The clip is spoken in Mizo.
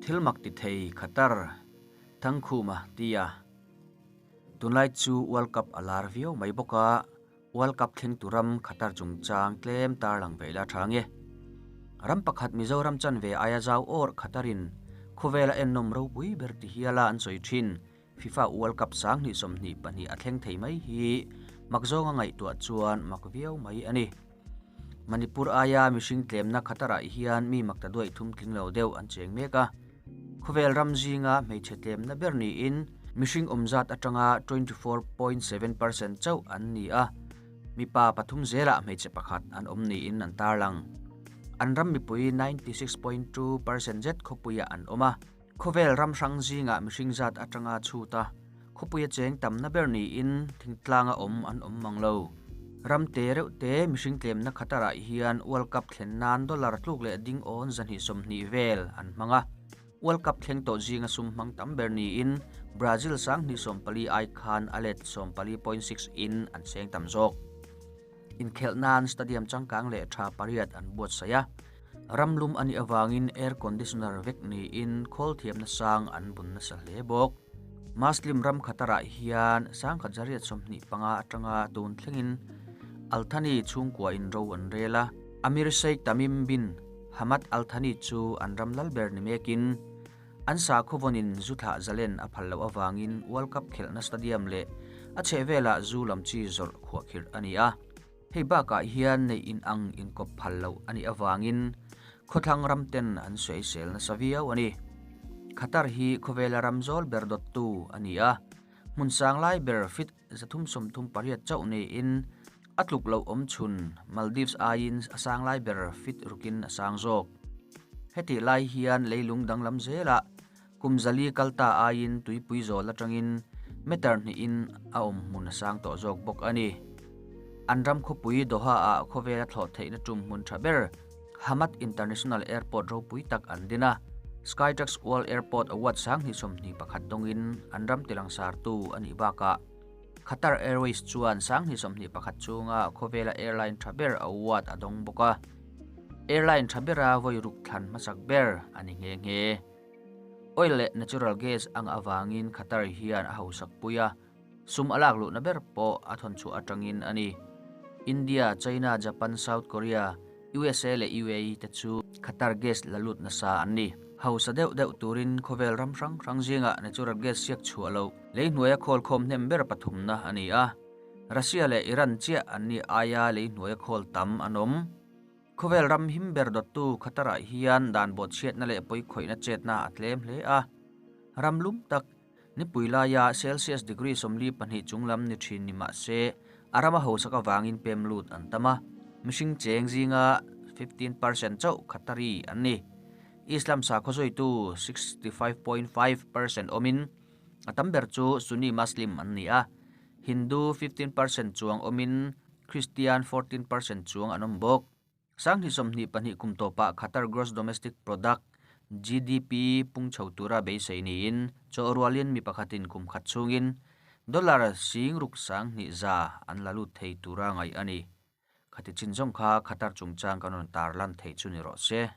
Thil mak ti thei Qatar Thangkhuma tia tunlai chu World Cup a lar viau mai bawk a, World Cup thleng tu ram Qatar chungchang tlem tarlang ve ila tha nge. Ram pakhat Mizoram chanve aia zau awr Qatarin khawvela ennawm ropui ber ti hiala an sawi thin FIFA World Cup 2022 a thleng thei mai hi mak zawnga ngaihtuah chuan mak viau mai a ni. Manipur aia mihring tlemna Qatar-ah hian mi makta duaih thum tling lo deuh an cheng mek a. Khawvel ram zinga hmeichhe tlemna ber niin mihring awm zat atanga 24.7% chauh an ni a, mipa pathum zelah hmeichhe pakhat an awm niin an tarlang. An ram mipui 96.2% zet khawpuiah an awm a. Khawvel ram hrang zingah mihring zat atanga chhut a, khawpuia cheng tamna ber niin thingtlanga awm an awm mang lo. Ram te reuh te mihring tlemna Qatar-ah hian World Cup thlen nan dollar tluk leh ding awn 220 vel an hmang a. World Cup thleng tawh zinga sum hmang tam ber niin Brazil 2014 ai khan a let 14.6 in an seng tam zawk. Inkhelh nan stadium changkang leh tha pariat an buatsaih a, ram lum a nih avangin air conditioner vek niin khawl thiamna sang an bun nasa hle bawk. Muslim ram Qatar-ah hian 1925 atanga tun thlengin Al Thani chhungkua in ro an rel a, Amir Sheikh Tamim bin Hamad Al Thani chu an ram lal ber ni mekin an sakhaw vawnin zu thlah zalen a phal loh avangin World Cup khelhna stadium leh a chhehvelah zu lam chi zawrh khuahkhirh a ni a. Hei bakah hian neih inang inkawp phal loh a nih avangin khawthlang ram ten an sawisel nasa viau a ni. Qatar hi khawvela ram zawl ber dawttu a ni a, hmun sang lai ber feet 338 chauh niin a tluk loh awm chhun Maldives aiin a sang lai ber feet rukin a sang zawk. Hetih lai hian leilung danglam zelah kum 400 kal ta aiin tuipui zawl atangin meter hnihin a awm hmun a sang tawh zawk bawk a ni. An ram khawpui Doha-ah khawvela thlawh theihna tum hmun tha ber Hamad International Airport ropui tak an din a, Skytrax World Airport Award 2021 dawngin an ram tilangsartu a nih bakah Qatar Airways chuan 2021 chhunga khawvela airline tha ber award a dawng bawk a. Airline tha bera vawi ruk thlan hmasak ber a ni nghe nghe. Oil leh natural gas ang avangin Qatar hian a hausak pui a, sum a lak luhna ber pawh a thawn chhuah atangin a ni. India, China, Japan, South Korea, USA leh UAE te chu Qatar gas la lut nasa an ni. Hausa deuh deuh turin khawvel ram hrang hrang zingah natural gas siak chhuah loh lei hnuaia khawl khawm hnem ber pathumna a ni a. Russia leh Iran chiah an ni aia lei hnuaia khawl tam an awm. Khawvel ram him ber dawttu Qatar-ah hian dan bawhchhiatna leh pawikhawihna chetna a tlem hle a. Ram lum tak, nipui laia Celsius degree 42 chunglam ni thin ni mah se, a rama hausak avangin pem lut an tam a. Mihring cheng zinga 15% chauh Qatari an ni. Islam sakhaw zuitu 65.5% awmin, a tam ber chu Sunni Muslim an ni a. Hindu 15% chuang awmin, Christian 14% chuang an awm bawk. 2022 kum tawpah Qatar Gross Domestic Product, GDP, pung chho tura beisei niin chaw rualin mi pakhatin kum khat chhungin dollar 6,200 an la lut thei tura ngaih a ni. Khati chin zawng kha Qatar chungchang kan rawn tarlan thei chu ni rawh se.